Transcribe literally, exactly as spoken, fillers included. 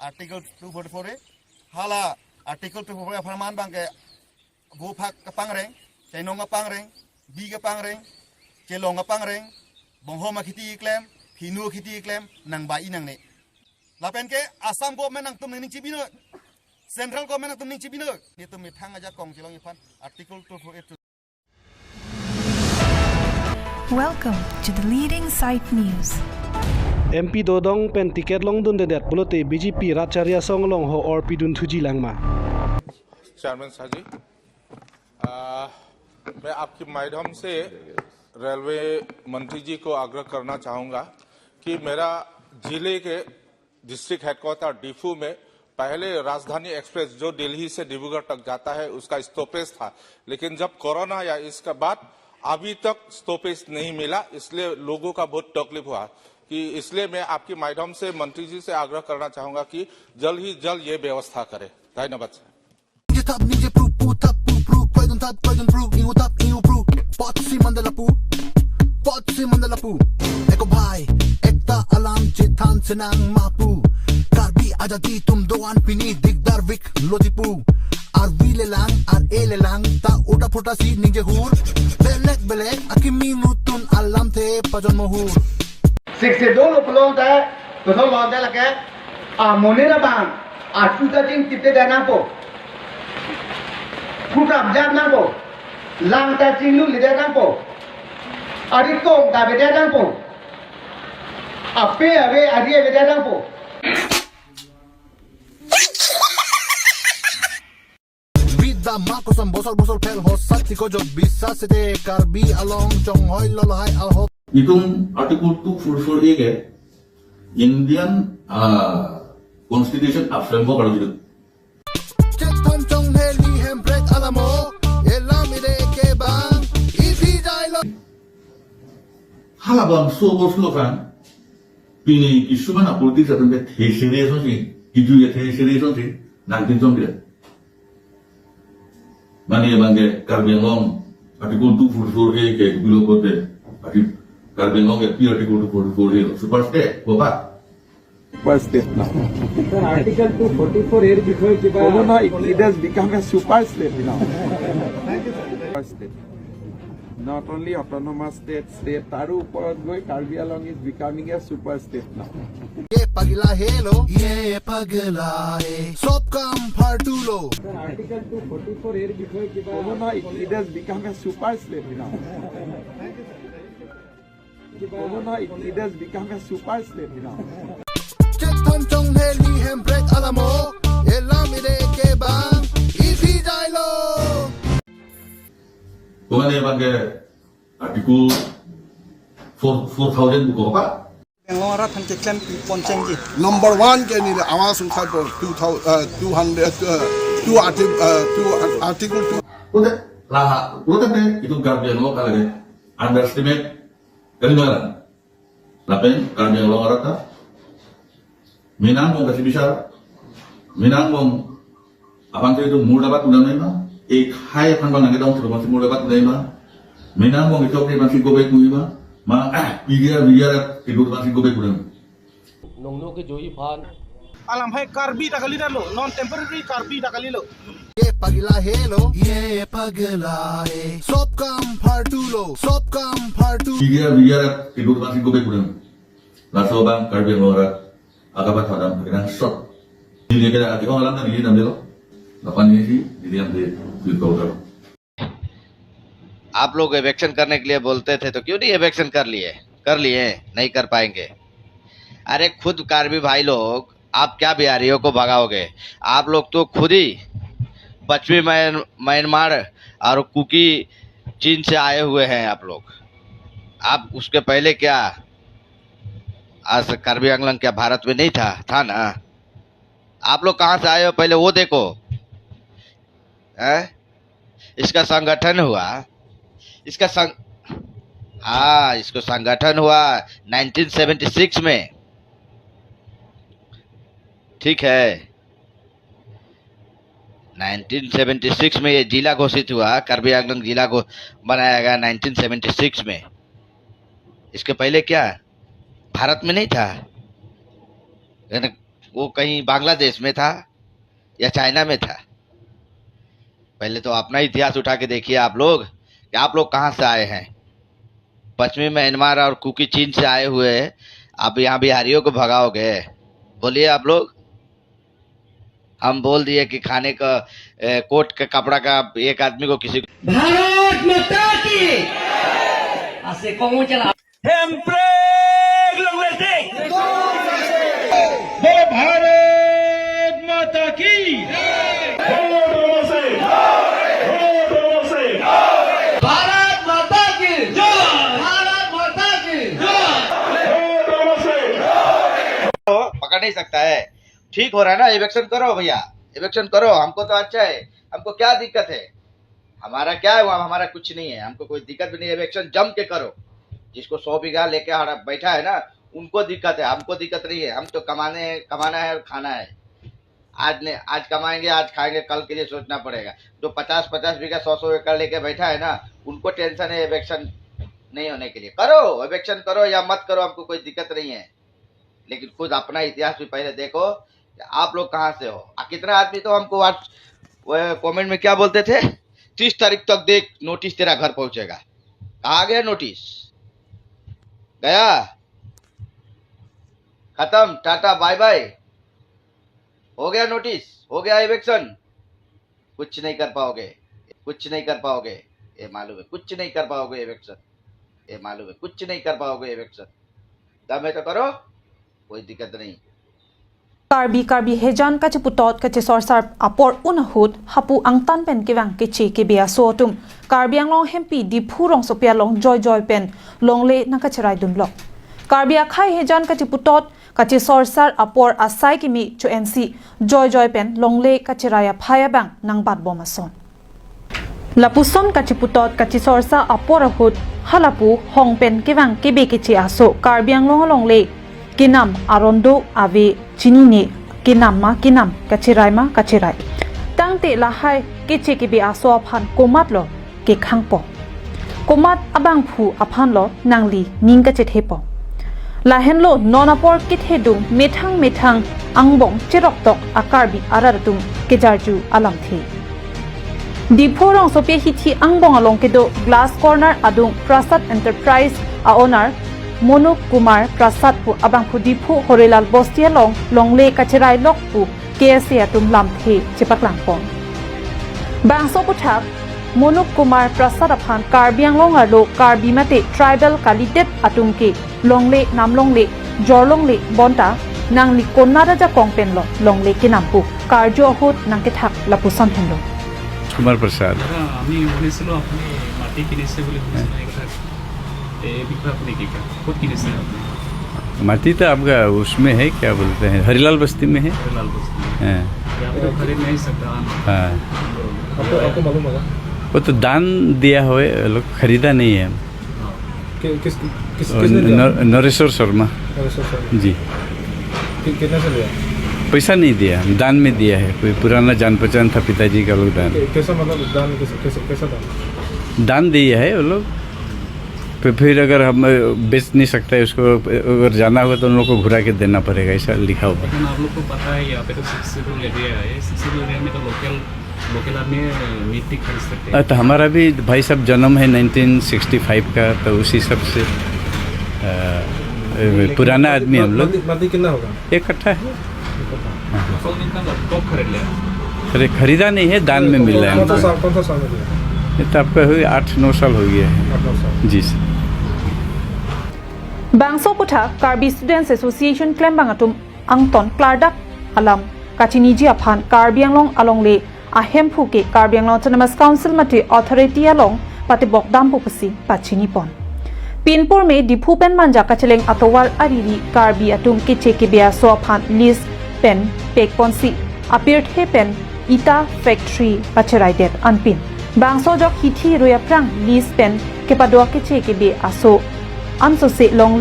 Article two forty-four A, hala Article two forty-four A apharman abangke vo phak kapangreng, chainong kapangreng, bi kapangreng, chelong kapangreng, bonghom akhiti keklem, phinu akhiti keklem, nangbai nangne. Lapen ke Assam government nangtum ning chibino, central government nangtum ning chibino. Netum methang ajakong chelong iphan Article two forty-eight. Welcome to the leading site news. M P dodong pen ticket longdundedet pulote B J P Rat Chari Asong along ho-or pidunthuji lang ma? Chairman साहब जी, आ, मैं आपके माध्यम से रेलवे मंत्री जी को आग्रह करना चाहूँगा कि मेरा जिले के डिस्ट्रिक्ट हेडक्वार्टर डीफू में पहले राजधानी एक्सप्रेस जो दिल्ली से डिब्रूगढ़ तक जाता है, उसका स्टॉपेज था, लेकिन जब कोरोना आया, इसके बाद अभी तक स्टॉपेज नहीं मिला, इसलिए लोगों का बहुत तकलीफ हुआ। कि इसलिए मैं आपके माध्यम से मंत्री जी से आग्रह करना चाहूँगा कि जल्द ही जल्द ये व्यवस्था करें। धन्यवाद sir. Ninje thap, ninje pru, pu thap, pu pru, koi dun thap, koi dun pru, ingu thap, ingu pru. Pot si mandala pu, pot si mandala pu. Eko bhai, ekta alam chethan senang ma pu. Karbi ajadi tum do-an pini dikdar vik loji pu. Arvi lelang, ar e lelang, ta uta phuta si ninje hur. Belek belek akimi nutun alamthe pajon mohur. Sixth Schedule pulote, to so lo de lake, amonit abang, achu ta chingtipte det nangpo. Phuprap jat nangpo. Lang ta chinglutle det nangpo. Ari kong ta avedet nangpo. Ape ave ari avedet nangpo. Bida ma kosam bosor bosor phel hosat tiko jok bisa sede Karbi along chonghoi lolo hai alhok. Itum Article two forty-four A ke Indian, ah, Constitution a framework arlo jitu. Chethan chongheli hemprek alamo, elam ide ke bang, isi jailo. Halabang so boslo kan, pini kisuman a politics atum ke thesere sonsi, kiju ya thesere sonsi, nangkin song kira. Mane abang ke Karbi Anglong Article two forty-four A ke bilo kote, Arti-, Karbi Anglong ke pi Article two forty-four A lo, super state, ko pa? Super state now. Sir, Article two forty-four A ৰ বিষয়ে কিবা ক'ব নহয়, it, it has become a super state now. Super state. Not only autonomous state, state, তাৰো ওপৰত গৈ Karbi Anglong is becoming a super state now. Ye pagla helo, ye pagla e, sob kam phartulo. Sir, Article two forty-four A ৰ বিষয়ে কিবা ক'ব নহয়, it, it has become a super state now. It, it has become a super state now. Chethan chongheli hemprek alamo, elam ide ke bang, isi jailo. Kumane abang ke Article four, four thousand buku apa? Penglong arat han keklem pi ponchengji. Number one ke neli awas ungkhat po two thousand, uh, two hundred, uh, two arti-, uh, two ar-, article two. Pulote, laha, pulote ne, itum Karbi Anglong kalage underestimate kalimaran. Lapen Karbi Anglong arat ta menang bong kasi bisar, menang bong aphan ke itum murdabat pudam nai ma, ek hai aphan bang nangke dong terus masih murdabat pudam nai ma, menang bong itum ke masih go back pudam nai ma, ma, ah, biar, biar, itum masih go back pudam nai. Nongno ke joi phan. Alam hai Karbi ta kali dalo, non temporary Karbi ta kali lo. Ye pagla helo, ye pagla e, sob kam phartulo, sob kam phartu. Biar, biar, itum masih go back pudam nai. Laso abang Karbi Anglong arat akabat hadam kenangsot. Neli ke ati kong alam ta neli namdelo. Lapen neli si, neli amde, duit kau kau. आप लोग इविक्शन करने के लिए बोलते थे तो क्यों नहीं इविक्शन कर लिए, कर लिए? नहीं कर पाएंगे। अरे खुद कार्बी भाई लोग, आप क्या बिहारियों को भगाओगे? आप लोग तो खुद ही पश्चिमी म्यान-, म्यांमार और कुकी चीन से आए हुए हैं आप लोग। आप उसके पहले क्या, आज कार्बी आंगलोंग क्या भारत में नहीं था? था ना। आप लोग कहाँ से आए हो पहले वो देखो। हैं? इसका संगठन हुआ, इसका संग-, हाँ, इसको संगठन हुआ नाइनटीन सेवेंटी सिक्स में, ठीक है। नाइनटीन सेवेंटी सिक्स में ये जिला घोषित हुआ, कार्बी आंगलोंग जिला को बनाया गया नाइनटीन सेवेंटी सिक्स में। इसके पहले क्या भारत में नहीं था? यानी वो कहीं बांग्लादेश में था या चाइना में था। पहले तो अपना इतिहास उठा के देखिए आप लोग कि आप लोग कहाँ से आए हैं। पश्चिमी म्यांमार और कुकी चीन से आए हुए आप यहाँ बिहारियों को भगाओगे? बोलिए आप लोग। हम बोल दिए कि खाने का, ए, कोट का कपड़ा का एक आदमी को किसी को भारत माता की। Hemprek longle tik. बोलो भारत माता की. भारत माता की. भारत माता की. पकड़ नहीं सकता है. ठीक हो रहा है ना? इविक्शन करो भैया, इविक्शन करो, हमको तो अच्छा है, हमको क्या दिक्कत है? हमारा क्या है वहाँ, हमारा कुछ नहीं है, हमको कोई दिक्कत भी नहीं है। इविक्शन जम के करो, जिसको सौ बीघा लेके हड़ा बैठा है ना, उनको दिक्कत है, हमको दिक्कत नहीं है। हम तो कमाने, कमाना है और खाना है. आज ने, आज कमाएंगे, आज खाएंगे, कल के लिए सोचना पड़ेगा. जो पचास पचास बीघा, सौ सौ एकड़ लेके बैठा है ना, उनको टेंशन है इविक्शन नहीं होने के लिए. करो, इविक्शन करो या मत करो, हमको कोई दिक्कत नहीं है, लेकिन खुद अपना इतिहास भी पहले देखो कि आप लोग कहाँ से हो. आ, कितना आदमी तो हमको व्हाट्स-, वो कमेंट में क्या बोलते थे, "तीस तारीख तक देख, नोटिस तेरा घर पहुंचेगा." कहाँ गया नोटिस? गया, खत्म, टाटा बाय बाय. हो गया नोटिस, हो गया इविक्शन. कुछ नहीं कर पाओगे, कुछ नहीं कर पाओगे, ये मालूम है, कुछ नहीं कर पाओगे इविक्शन, ये मालूम है, कुछ नहीं कर पाओगे इविक्शन. दम है तो करो, कोई दिक्कत नहीं. Karbi, Karbi Hejan kachiputot kachisorsar apor un ahut hapu angtan pen kevang keche kebe aso atum Karbi Anglong hempi Diphu rongsopi along joijoi pen longle nangkacherai dunlo. Karbi akhei Hejan kachiputot kachisorsar apor asai kimi cho-ensi joijoi pen longle kacherai aphai abang nangbatbom ason. Lapuson kachiputot kachisorsa apor ahut halapu hong pen kevang kebe keche aso Karbi Anglong alongle kenam aron do ave chinine, kenam ma kenam, kacherai ma kacherai. Tangte lahai keche kebe aso aphan komatlo kekhangpo, komat abangphu aphanlo nangli ning kachethepo. Lahenlo non apor kethedung methang methang angbong cheroktok a-Karbi arat atum kejarju alamthe. Diphu rongsopi hithi angbong along kedo Glass Corner adung Prasad Enterprise a-owner Monuk Kumar Prasad pu abangphu Diphu Horilal Bosti along longle kacherai lok pu K S A atum lamthe chepaklangpon. Bangso aputhak Monuk Kumar Prasad aphan Karbi Anglong arlo Karbi mate tribal kalidet atum ke longle, namlongle, jorlongle bonta nangli konat ajakong penlo longle kenam pu karju ahut nangkethak lapuson henlo. কুমাৰ প্ৰসাদ. দাদা, আমি শুনিছিলো আপুনি মাটি কিনিছে বুলি শুনিছিলো, এই কথা, এই বিষয়ে আপুনি কি কয়? ক'ত কিনিছে আপুনি? माटी तो आपका उसमें है, क्या बोलते हैं, हरिलाल बस्ती में है। हरिलाल बस्ती। हाँ। यहाँ पे तो खरीद नहीं सकता हम। हाँ। आपको, आपको मालूम होगा? वो तो दान दिया हुआ है, लोग खरीदा नहीं है। हाँ। कि-, किस, किस, और किसने दिया? नर-, नरेश्वर शर्मा। नरेश्वर शर्मा। जी। कि-, कितने से लिया? पैसा नहीं दिया, दान में दिया है। कोई पुराना जान पहचान था पिताजी का, लोग दान। कि-, कैसा, मतलब, दान कैसा, कैसा, कैसा दान? दान दिया है वो लोग। तो फिर अगर हम, अ, बेच नहीं सकता है उसको, अ, अगर जाना होगा तो उन लोग को घुरा के देना पड़ेगा, ऐसा लिखा हुआ है। लेकिन आप लोग को पता है, यहाँ पे तो सिक्स शेड्यूल एरिया है, सिक्स शेड्यूल एरिया में तो लोकल, लोकल आदमी मीट नहीं खरीद सकते। अ, तो हमारा भी भाई साहब जन्म है नाइनटीन सिक्सटी फ़ाइव का, तो उस हिसाब से, अ, अ, पुराना आदमी हम लोग। माटी, माटी कितना होगा? एक कट्ठा है। कौन इनका कब खरीद लिया? अरे, खरीदा नहीं है, दान में मिला है कौन सा हमको। साल, कौन सा साल में लिया? ये तो आपका हुई आठ नौ साल हो गया है। आठ नौ साल। जी sir. Bangso aputhak Karbi Students Association klembang atum angton klardak alam kachiniji aphan Karbi Anglong alongle ahemphu ke Karbi Anglong Autonomous Council mate authority along patebok dampo pusi pachinipon. Pinpur me Diphu pen Manja kacheleng atovar ariri Karbi atum keche kebe aso aphan lease pen pekponsi apirthe pen ita factory pacheraidetji anpin. Bangso ajok hithi rui aphrang lease pen kepado keche kebe aso ansose longle